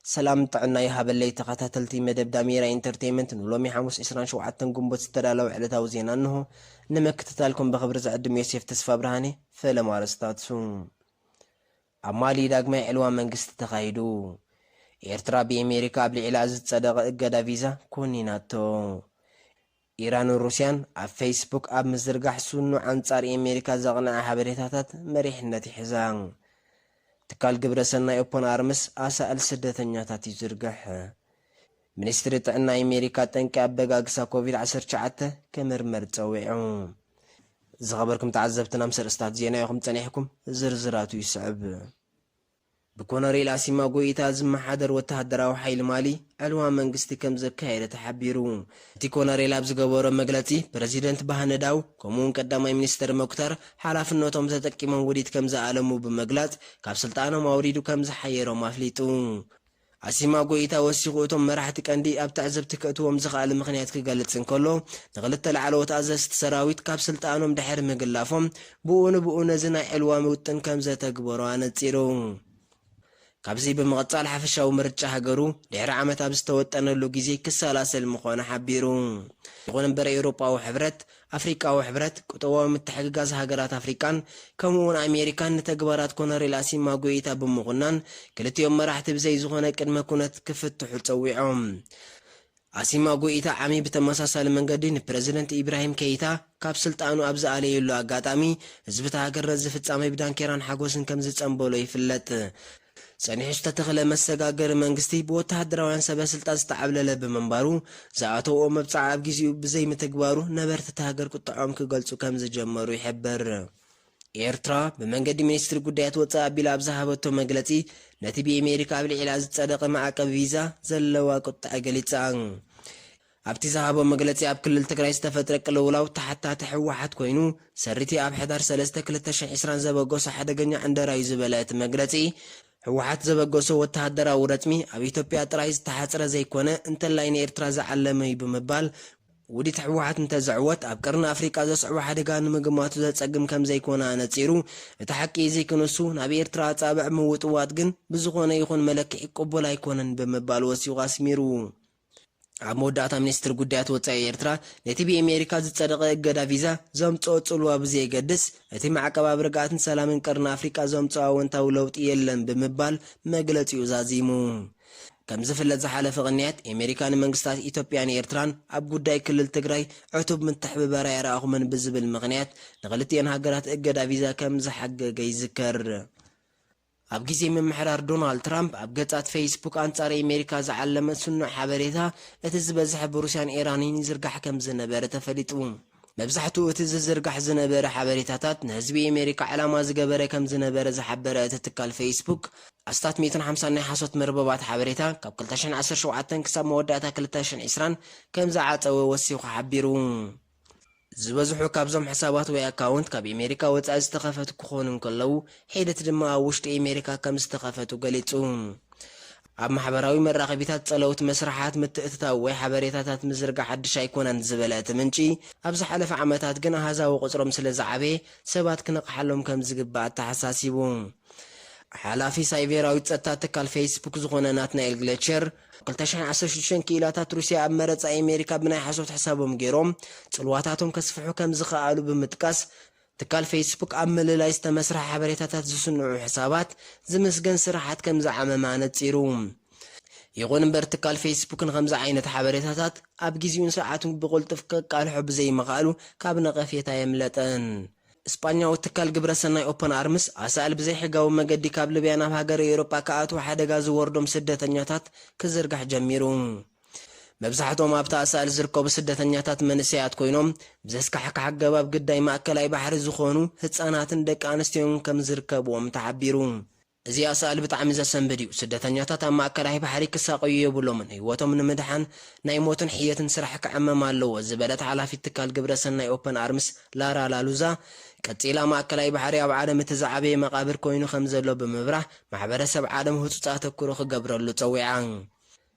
ሰላም ጥዕና ይሃበለይ ተኸታተልቲ መደብ ዳሜራ ኢንተርቴይመንት፣ ንሎሚ ሓሙስ ዕስራን ሸውዓተን ግንቦት ዝተዳለወ ዕለታዊ ዜና እንሆ። ንምክትታልኩም ብኽብሪ ዝዕድም ዮሴፍ ተስፋ ብርሃኔ። ፈለማ ኣርእስታቱ። ኣብ ማሊ ዳግማይ ዕልዋ መንግስቲ ተኻይዱ። ኤርትራ ብኤሜሪካ ኣብ ልዕላ ዝጸደቐ እገዳ ቪዛ ኮኒናቶ። ኢራንን ሩስያን ኣብ ፌስቡክ ኣብ ምዝርጋሕ ስኑዕ ኣንጻር ኣሜሪካ ዘቕንዐ ሓበሬታታት መሪሕነት ይሕዛ። ትካል ግብረ ሰናይ ኦፐን ኣርምስ ኣሳእል ስደተኛታት ይዝርግሕ። ሚኒስትሪ ጥዕና ኣሜሪካ ጠንቂ ኣበጋግሳ ኮቪድ ዓሰርተ ትሽዓተ ክምርመር ጸዊዑ። ዝኸበርኩም ተዓዘብትና፣ ምስ ኣርእስታት ዜና ኢኹም ጸኒሕኩም፣ ዝርዝራቱ ይስዕብ። ብኮነሬል ኣሲማ ጎኢታ ዝመሓደር ወተሃደራዊ ሓይሊ ማሊ ዕልዋ መንግስቲ ከም ዘካየደ ተሓቢሩ። እቲ ኮነሬል ኣብ ዝገበሮ መግለጺ፣ ፕረዚደንት ባህነዳው ከምኡውን ቀዳማይ ሚኒስተር ሞክታር ሓላፍነቶም ተጠቂሞም ውዲት ከም ዝኣለሙ ብምግላጽ፣ ካብ ስልጣኖም ኣውሪዱ ከም ዝሓየሮም ኣፍሊጡ። ኣሲማ ጎኢታ ወሲኹ፣ እቶም መራሕቲ ቀንዲ ኣብ ትዕዝብቲ ከእትዎም ዝኽኣል ምኽንያት ክገልጽ እንከሎ፣ ንክልተ ላዕለዎት ኣዘዝቲ ሰራዊት ካብ ስልጣኖም ድሕሪ ምግላፎም፣ ብኡ ንብኡ ነዚ ናይ ዕልዋ ውጥን ከም ዘተግበሮ ኣነጺሩ። ካብዚ ብምቕጻል፣ ሓፈሻዊ ምርጫ ሃገሩ ድሕሪ ዓመት ኣብ ዝተወጠነሉ ግዜ ክሰላሰል ምዃኑ ሓቢሩ። ይኹን እምበር፣ ኤውሮጳዊ ሕብረት፣ ኣፍሪቃዊ ሕብረት፣ ቁጠባዊ ምትሕግጋዝ ሃገራት ኣፍሪቃን ከምኡውን ኣሜሪካን ንተግባራት ኮነሬል ኣሲማ ጎኢታ ብምኹናን፣ ክልቲኦም መራሕቲ ብዘይ ዝኾነ ቅድመ ኩነት ክፍትሑ ጸዊዖም። ኣሲማ ጎኢታ ዓሚ ብተመሳሳሊ መንገዲ ንፕረዚደንት ኢብራሂም ኬይታ ካብ ስልጣኑ ኣብ ዝኣለየሉ ኣጋጣሚ፣ ህዝቢ እታ ሃገር ነዚ ፍጻመ ብዳንኬራን ሓጎስን ከም ዝጸንበሎ ይፍለጥ። ጸኒሑ ዝተተኽለ መሰጋገሪ መንግስቲ ብወተሃደራውያን ሰበ ስልጣን ዝተዓብለለ ብምንባሩ፣ ዝኣተውኦ መብጽዓ ኣብ ግዜኡ ብዘይምትግባሩ፣ ነበርቲ እታ ሃገር ቁጥዖም ክገልጹ ከም ዝጀመሩ ይሕበር። ኤርትራ ብመንገዲ ሚኒስትሪ ጉዳያት ወጻኢ ኣቢላ ኣብ ዝሃበቶ መግለጺ፣ ነቲ ብኤሜሪካ ኣብ ልዕላ ዝጸደቐ ማዕቀብ ቪዛ ዘለዋ ቁጥዐ ገሊጻ። ኣብቲ ዝሃቦ መግለጺ፣ ኣብ ክልል ትግራይ ዝተፈጥረ ቅልውላው ተሓታቲ ህወሓት ኮይኑ፣ ሰሪቲ ኣብ ሕዳር ሰለስተ ክልተ ሽሕን ዕስራን ዘበገሶ ሓደገኛ ዕንደራ እዩ ዝበለ እቲ መግለጺ፣ ህወሓት ዘበገሶ ወተሃደራዊ ረጽሚ ኣብ ኢትዮጵያ ጥራይ ዝተሓጽረ ዘይኮነ፣ እንተላይ ንኤርትራ ዝዓለመ እዩ ብምባል፣ ውዲት ህወሓት እንተዝዕወት፣ ኣብ ቀርኒ ኣፍሪቃ ዘስዕቦ ሓደጋ ንምግማቱ ዘጸግም ከም ዘይኮነ ኣነጺሩ፣ እቲ ሓቂ እዚ ክንሱ፣ ናብ ኤርትራ ኣጻብዕ ምውጥዋጥ ግን ብዝኾነ ይኹን መለክዒ ቅቡል ኣይኮነን ብምባል ወሲኹ ኣስሚሩ። ኣብ መወዳእታ፣ ሚኒስትሪ ጉዳያት ወጻኢ ኤርትራ፣ ነቲ ብኤሜሪካ ዝጸደቐ እገዳ ቪዛ ዘምጽኦ ጽልዋ ብዘየገድስ፣ እቲ ማዕቀብ ኣብ ርግኣትን ሰላምን ቀርኒ ኣፍሪቃ ዘምጽኦ ኣወንታዊ ለውጢ የለን ብምባል መግለጺኡ ዛዚሙ። ከም ዝፍለጥ፣ ዝሓለፈ ቅንያት፣ ኤሜሪካ ንመንግስታት ኢትዮጵያን ኤርትራን ኣብ ጉዳይ ክልል ትግራይ ዕቱብ ምትሕብባር ኣይረኣኹምን ብዝብል ምኽንያት፣ ንኽልቲኤን ሃገራት እገዳ ቪዛ ከም ዝሓገገ ይዝከር። ኣብ ግዜ ምምሕዳር ዶናልድ ትራምፕ፣ ኣብ ገጻት ፌስቡክ ኣንጻር ኣሜሪካ ዝዓለመ ስኑዕ ሓበሬታ፣ እቲ ዝበዝሐ ብሩስያን ኢራንን ይዝርጋሕ ከም ዝነበረ ተፈሊጡ። መብዛሕትኡ እቲ ዝዝርጋሕ ዝነበረ ሓበሬታታት፣ ንህዝቢ ኣሜሪካ ዕላማ ዝገበረ ከም ዝነበረ ዝሓበረ እቲ ትካል ፌስቡክ፣ ኣስታት ሚእትን ሓምሳን ናይ ሓሶት መርበባት ሓበሬታ፣ ካብ ክልተ ሽሕን ዓሰርተ ሸውዓተን ክሳብ መወዳእታ ክልተ ሽሕን ዕስራን ከም ዝዓጸወ ወሲኹ ሓቢሩ። ዝበዝሑ ካብዞም ሕሳባት ወይ ኣካውንት ካብ ኣሜሪካ ወጻኢ ዝተኸፈቱ ክኾኑ እንከለዉ፣ ሒደት ድማ ኣብ ውሽጢ ኣሜሪካ ከም ዝተኸፈቱ ገሊጹ። ኣብ ማሕበራዊ መራኸቢታት ጸለውቲ መስርሓት ምትእትታው ወይ ሓበሬታታት ምዝርጋሕ ሓድሽ ኣይኮነን ዝበለ እቲ ምንጪ፣ ኣብ ዝሓለፈ ዓመታት ግን ኣሃዛዊ ቁጽሮም ስለ ዝዓበየ፣ ሰባት ክነቕሓሎም ከም ዝግባእ ኣተሓሳሲቡ። ሓላፊ ሳይቤራዊ ጸጥታ ትካል ፌስቡክ ዝኾነ ናትናኤል ግሌቸር፣ ክልተ ሽሕን ዓሰርተ ሽዱሽተን ክኢላታት ሩስያ ኣብ መረጻ ኣሜሪካ ብናይ ሓሶት ሕሳቦም ገይሮም ጽልዋታቶም ከስፍሑ ከም ዝኸኣሉ ብምጥቃስ፣ ትካል ፌስቡክ ኣብ ምልላይ ዝተመስርሐ ሓበሬታታት ዝስንዑ ሕሳባት ዝምስገን ስራሓት ከም ዝዓመመ ኣነጺሩ። ይኹን እምበር፣ ትካል ፌስቡክ ንኸምዚ ዓይነት ሓበሬታታት ኣብ ግዜኡን ሰዓቱን ብቕልጡፍ ከቃልሖ ብዘይምኽኣሉ፣ ካብ ነቐፌታ የምለጠን። ስጳኛዊ ትካል ግብረ ሰናይ ኦፐን ኣርምስ፣ ኣሳእል ብዘይሕጋዊ መገዲ ካብ ሊብያ ናብ ሃገረ ኤውሮጳ ክኣትዉ ሓደጋ ዝወርዶም ስደተኛታት ክዝርጋሕ ጀሚሩ። መብዛሕትኦም ኣብቲ ኣሳእል ዝርከቡ ስደተኛታት መንእሰያት ኮይኖም፣ ብዘስካሕክሕ ኣገባብ ግዳይ ማእከላይ ባሕሪ ዝኾኑ ህጻናትን ደቂ ኣንስትዮን ከም ዝርከብዎም ተሓቢሩ። እዚ ኣሳእል ብጣዕሚ ዘሰንብድ እዩ። ስደተኛታት ኣብ ማእከላይ ባሕሪ ክሳቐዩ የብሎምን። ህይወቶም ንምድሓን ናይ ሞትን ሕየትን ስራሕ ክዕመም ኣለዎ ዝበለት ሓላፊት ትካል ግብረ ሰናይ ኦፐን ኣርምስ ላራ ላሉዛ፣ ቀጺላ፣ ማእከላይ ባሕሪ ኣብ ዓለም እቲ ዝዓበየ መቓብር ኮይኑ ከም ዘሎ ብምብራህ፣ ማሕበረሰብ ዓለም ህጹጽ ኣተኩሮ ክገብረሉ ጸዊዓ።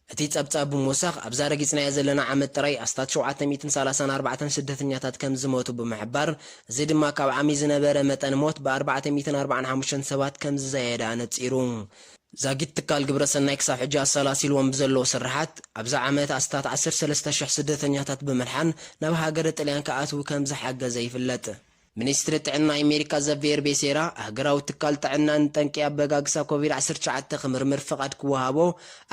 እቲ ጸብጻብ ብምውሳኽ፣ ኣብዛ ረጊጽናያ ዘለና ዓመት ጥራይ ኣስታት ሸውዓተ ሚእትን ሰላሳን ኣርባዕተን ስደተኛታት ከም ዝሞቱ ብምሕባር፣ እዚ ድማ ካብ ዓሚ ዝነበረ መጠን ሞት ብኣርባዕተ ሚእትን ኣርባዓን ሓሙሽተን ሰባት ከም ዝዘየደ ኣነጺሩ። ዛጊት ትካል ግብረሰናይ ክሳብ ሕጂ ኣሰላሲልዎም ብዘለዎ ስርሓት፣ ኣብዚ ዓመት ኣስታት ዓሰርተ ሰለስተ ሽሕ ስደተኛታት ብምልሓን ናብ ሃገረ ጥልያን ክኣትዉ ከም ዝሓገዘ ይፍለጥ። ሚኒስትሪ ጥዕና ኣሜሪካ ዘቬር ቤሴራ፣ ኣህገራዊ ትካል ጥዕና ንጠንቂ ኣበጋግሳ ኮቪድ ዓሰርተ ትሽዓተ ክምርምር ፍቓድ ክወሃቦ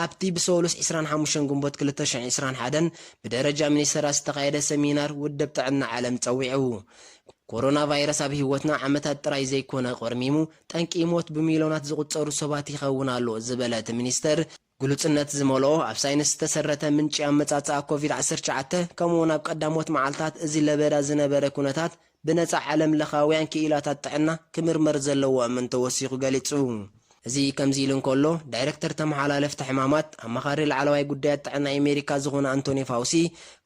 ኣብቲ ብሰሉስ ዕስራን ሓሙሽተን ግንቦት ክልተ ሽሕን ዕስራን ሓደን ብደረጃ ሚኒስተራት ዝተኻየደ ሰሚናር ውድብ ጥዕና ዓለም ጸዊዑ። ኮሮና ቫይረስ ኣብ ህይወትና ዓመታት ጥራይ ዘይኮነ ቆርሚሙ፣ ጠንቂ ሞት ብሚልዮናት ዝቑጸሩ ሰባት ይኸውን ኣሎ ዝበለ እቲ ሚኒስተር፣ ግሉጽነት ዝመልኦ ኣብ ሳይንስ ዝተሰረተ ምንጪ ኣመጻጽኣ ኮቪድ ዓሰርተ ትሽዓተ፣ ከምኡውን ኣብ ቀዳሞት መዓልታት እዚ ለበዳ ዝነበረ ኩነታት ብነጻ ዓለም ለኻውያን ክኢላታት ጥዕና ክምርመር ዘለዎ እምንቶ ወሲኹ ገሊጹ። እዚ ከምዚ ኢሉ እንከሎ፣ ዳይረክተር ተመሓላለፍቲ ሕማማት ኣማኻሪ ላዕለዋይ ጉዳያት ጥዕና ኣሜሪካ ዝኾነ ኣንቶኒ ፋውሲ፣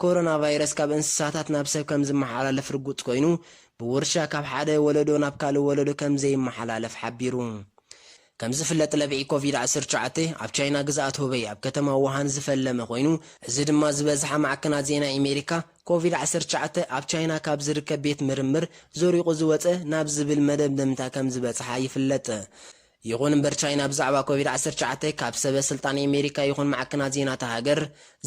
ኮሮና ቫይረስ ካብ እንስሳታት ናብ ሰብ ከም ዝመሓላለፍ ርጉጽ ኮይኑ፣ ብውርሻ ካብ ሓደ ወለዶ ናብ ካልእ ወለዶ ከም ዘይመሓላለፍ ሓቢሩ። ከም ዝፍለጥ፣ ለብዒ ኮቪድ ዓሰርተ ትሽዓተ ኣብ ቻይና ግዝኣት ሁበይ ኣብ ከተማ ውሃን ዝፈለመ ኮይኑ፣ እዚ ድማ ዝበዝሓ ማዕከናት ዜና ኣሜሪካ ኮቪድ ዓሰርተ ትሽዓተ ኣብ ቻይና ካብ ዝርከብ ቤት ምርምር ዘሪቑ ዝወፀ ናብ ዝብል መደምደምታ ከም ዝበፅሓ ይፍለጥ። ይኹን እምበር፣ ቻይና ብዛዕባ ኮቪድ ዓሰርተ ትሽዓተ ካብ ሰበ ስልጣን ኣሜሪካ ይኹን ማዕከናት ዜና እታ ሃገር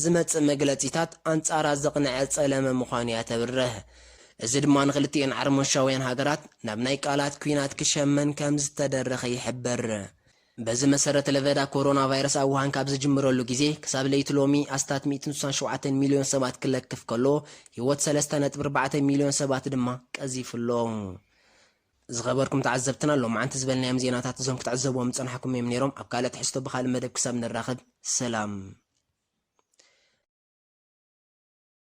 ዝመጽእ መግለጺታት ኣንጻራ ዘቕንዐ ጸለመ ምዃኑ እያ ተብርህ። እዚ ድማ ንክልቲኤን ዓርሞንሻውያን ሃገራት ናብ ናይ ቃላት ኲናት ክሸመን ከም ዝተደረኸ ይሕበር። በዚ መሰረት፣ ለበዳ ኮሮና ቫይረስ ኣብ ውሃን ካብ ዝጅምረሉ ግዜ ክሳብ ለይቲ ሎሚ ኣስታት ሚእትን ስሳን ሸውዓተን ሚልዮን ሰባት ክለክፍ ከሎ፣ ህይወት ሰለስተ ነጥቢ ኣርባዕተ ሚልዮን ሰባት ድማ ቀዚፉ ኣሎ። ዝኸበርኩም ተዓዘብትና፣ ሎማዓንቲ ዝበልናዮም ዜናታት እዞም ክትዕዘብዎም ዝጸናሕኩም እዮም ነይሮም። ኣብ ካልእ ትሕዝቶ ብኻልእ መደብ ክሳብ ንራኸብ፣ ሰላም።